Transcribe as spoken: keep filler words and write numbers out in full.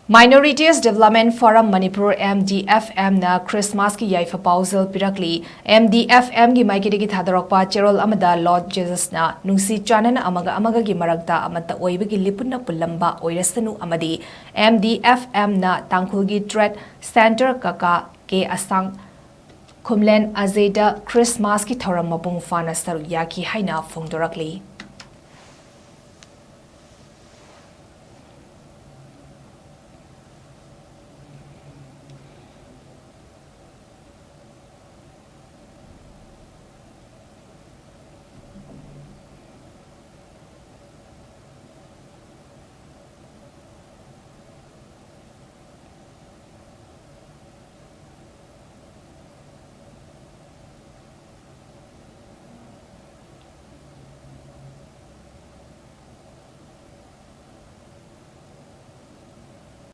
Minorities Development Forum Manipur, M D F M ꯅ Christmas ꯀꯤ ꯌꯥꯏꯐ ꯄꯥꯎꯖꯦꯜ ꯄꯤꯔꯛꯂꯤ꯫ M D F M ꯒꯤ ꯃꯥꯏꯀꯩꯗꯒꯤ ꯊꯥꯗꯣꯔꯛꯄ ꯆꯦꯔꯣꯜ ꯑꯃꯗ Lord Jesus ꯅ ꯅꯨꯡꯁꯤ ꯆꯥꯟꯅꯅ ꯑꯃꯒ ꯑꯃꯒꯒꯤ ꯃꯔꯛꯇ ꯑꯃꯠꯇ ꯑꯣꯏꯕꯒꯤ ꯂꯤꯄꯨꯟꯅ ꯄꯨꯜꯂꯝꯕ ꯑꯣꯏꯔꯁꯅꯨ ꯑꯃꯗꯤ M D F M ꯅ ꯇꯥꯡꯈꯨꯜꯒꯤ Trade Centre ꯀꯀꯥ ꯀꯦ ꯑꯁꯥꯡ ꯈꯨꯝꯂꯦꯟ ꯑꯖꯦꯗ Christmas ꯀꯤ ꯊꯧꯔꯝ ꯃꯄꯨꯡ ꯐꯥꯅ ꯁꯔꯨꯛ ꯌꯥꯈꯤ ꯍꯥꯏꯅ ꯐꯣꯡꯗꯣꯔꯛꯂꯤ꯫